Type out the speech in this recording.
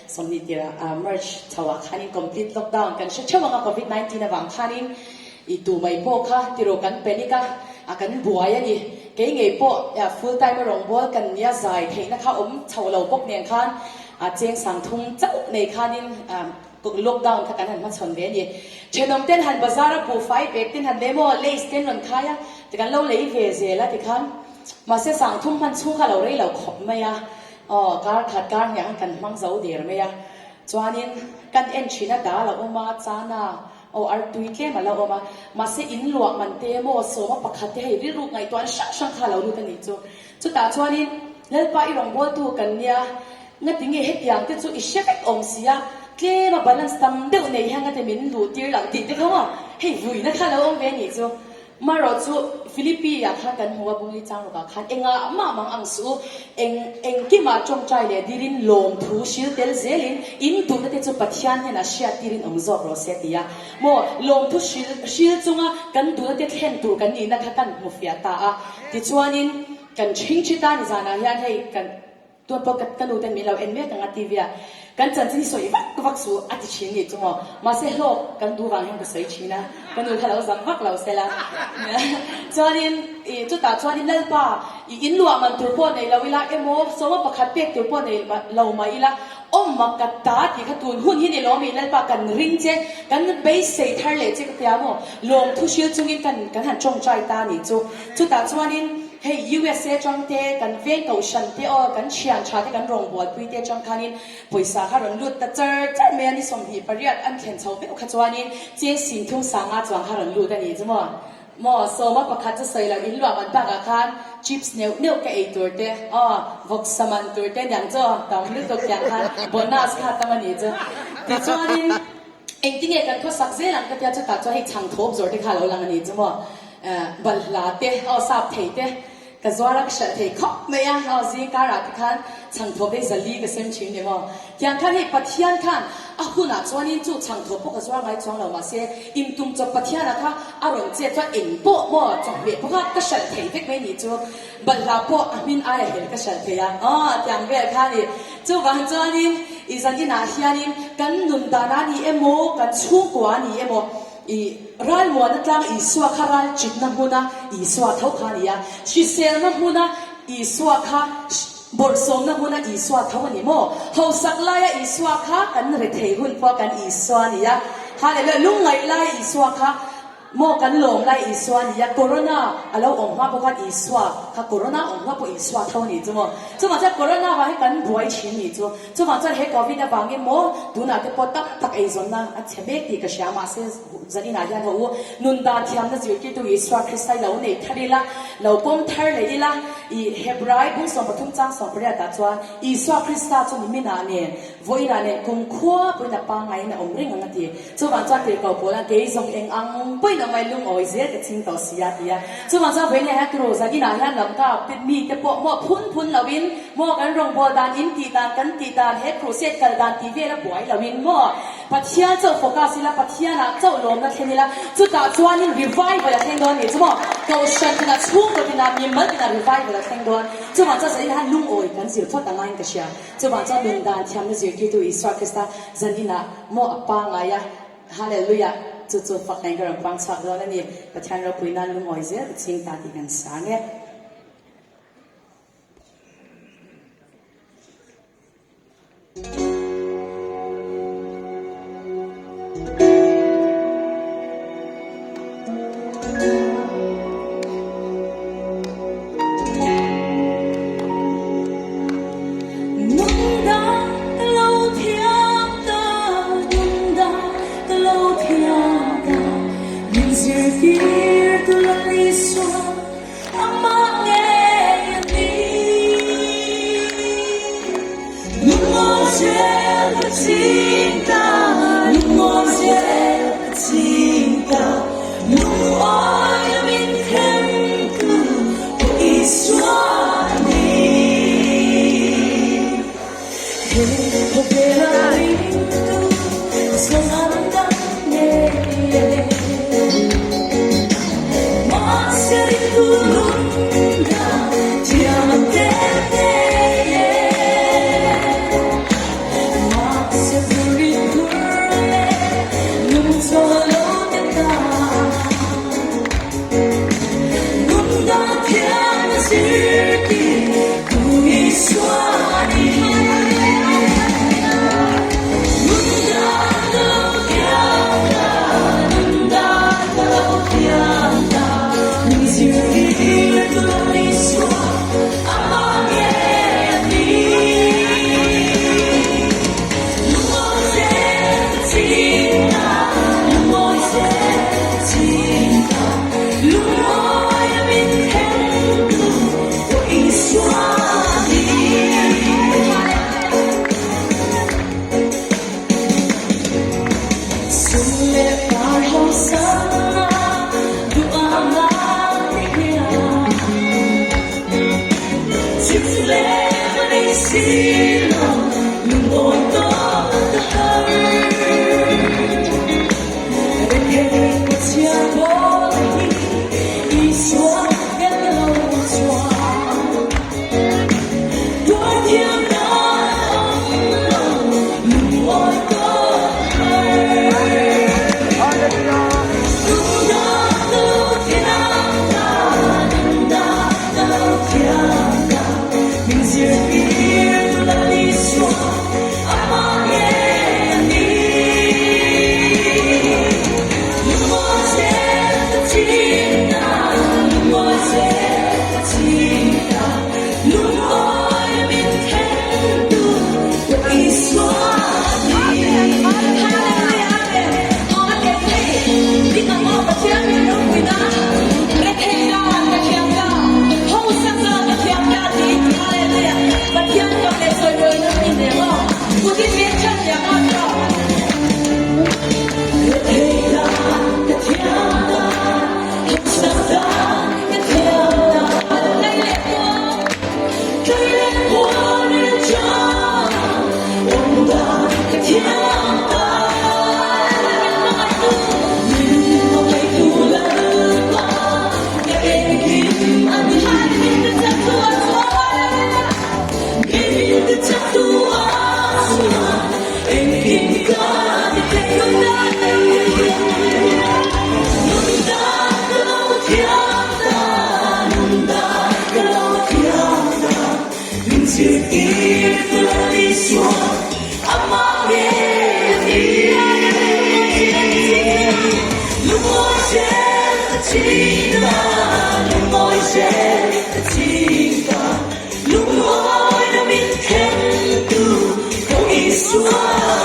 20 tirah March chho ah khanin complete lockdown kan hre theuh ang a covid 19 avang khanin i tu mai pawh kha tiraw kan panic a a kan buai a ni. Kei ngei pawh full time a rawngbawl kan nia zai theihna kha awm chho lo bawk nen khan a cheng sang thum chauh nei khanin lockdown kha kan han hmachhawn ve a ni. Thenawm ten han bazar a buhfai bag ten han lei maw lace ten rawn khai a ti kan lo lei ve zel a tikhan mahse sang thum hman chhung kha lo rei lo khawp mai a aw kar khat kar hniah khan kan hmang zo der mai a chuanin kan en thin a dal a awm a chana Aw artui tlem a la awm a, mahse in luah man te emaw sawma pakhat te hei rilruk ngaihtuahna hrang hrang kha a lo lut a nih chu. Chutah chuanin Lalpa i rawngbawltu kan nia, ngati nge hetiang te chu i hre vek awm si a, tlem a balance tam deuh nei hian ngati min luh tir loh tih te kha maw hei vuina kha a lo awm ve a nih chu. Marawh chu Philippi ah khan kan hmu a, Bungli Changruk ah khan engah mah mang ang suh u, eng engkimah tawngtai leh dirin lawmthu hril tel zelin in duhna te chu Pathian hnenah hriat tirin awm zawk rawh se ti a. Maw lawmthu hril hril chunga kan duhna te thlen tur kan nihna kha kan hmu fiah ta a. Tichuanin kan ṭhingṭhi ta ni zanah hian hei kan. Tuan pawh ka nu ten min lo en mek ang a TV ah kan chanchin hi sawi vak vak suh a ti thin nih chu maw. Mahse hlawk kan duh vang hian ka sawi thin a, ka nu kha lo zak vak lo sela. Chuanin ih chutah chuanin Lalpa ih in luah man tur pawh nei lo ila emaw sawma pakhat pek tur pawh nei lo mah ila awm mak ka ta tih kha tun hun hi ni lawm i Lalpa kan ring che kan beisei thar leh che ka tia maw lawmthu hril chungin kan kan han tawngtai ta nih chu. Chutah chuanin Hei USA atang te, kan veng kohhran te aw, kan thian tha te, kan rawngbawlpui te atang khanin pawisa kha rawn lut ta char char mai a, ni 28 an thlen chho meuh kha chuanin cheng sin thum sanga chuang kha rawn lut a ni chu maw. Maw sawma pakhat chu sawi loh in luah man bakah khan chips neuh neuh ka ei tur te aw, vawksa man tur te niang chu tam lutuk tiang khan bonus kha tam a ni chu. Tichuanin engtinge kan khawsak zel ang ka tia chutah chuan hei chhang thawp zawr te kha a lo lang a ni chu maw. Balhla te aw sap thei te ka zuar a ka hralh thei khawp mai a aw zing karah te khan chhangthawp hei zali ka sem thin ni maw tiang khan hei Pathian khan a hunah chuanin chu chhangthawp pawh ka zuar ngai chuang lo mahse intum chawp Pathiana kha a rawn chet chuan eng pawh maw chawhmeh pawh kha ka hralh thei vek mai nih chu balhla pawh a hmin aia hel ka hralh thei a aw tiang vel kha ni chuvang chuanin i zan inah hianin kan nun dana ni emaw kan chhungkua ni emaw I ralmuahna tlang Isua kha ral chitna hmuna Isua tho kha a ni a, hriselna hmuna Isua kha bawrhsawmna hmuna Isua tho a ni maw? Hausak laia Isua kha kan rethei hun pawh kan Isua a ni a, Hallelujah, lungngaih lai Isua kha maw kan lawm lai Isua a ni a, Corona a lo awm hma pawh khan Isua kha Corona awm hma pawh Isua tho a ni chu maw? Chuvang chuan Corona vang hi kan buai thin ni chu. Chuvang chuan he Covid avangin maw tunah te pawh tam tak eizawnna a chhe mek tih ka hria mahse zaninah hian haw u nun dan thiamna zirtirtu Isua Krista hi lo nei thar ila, lo pawm thar leh ila i Hebrai bung 13 chang 18 ah chuan Isua Krista chu niminah nen vawiinah nen kumkhua pawhin a pangaiin a awm reng ang a ti. Chuvang chuan tirhkoh pawl a kei zawng eng ang pawhin a ngaih lungawi zel ka ching tawh si a ti a. Chuvang chuan vawiinah hian turu zaninah hian lamka mi te pawh maw phun phun loin maw kan rawngbâwl dan in tih dan kan tih dan he crusade kal dan tih vel a buai loin maw Pathian chauh focus ila Pathianah chauh lawmna thlen ila chutah chuanin revival a thleng dawn a ni chu maw Kohhran tinah chhungkaw tinah mimal tinah revival a thleng dawn. Chuvang chuan zaninah hian lungawi kan zir phawt angain ka hria. Chuvang chuan nun dan thiamna zirtirtu Isua Krista zaninah Maw a pangai a, Hallelujah! Chu chu fak eng ka rawn puang chhuak dawn a ni. Pathian ropui nan lungawi zel ka ching ta tih kan sang e. ching ta, lungawi zel ka ching ta, Lungawina min thlentu ka Isua.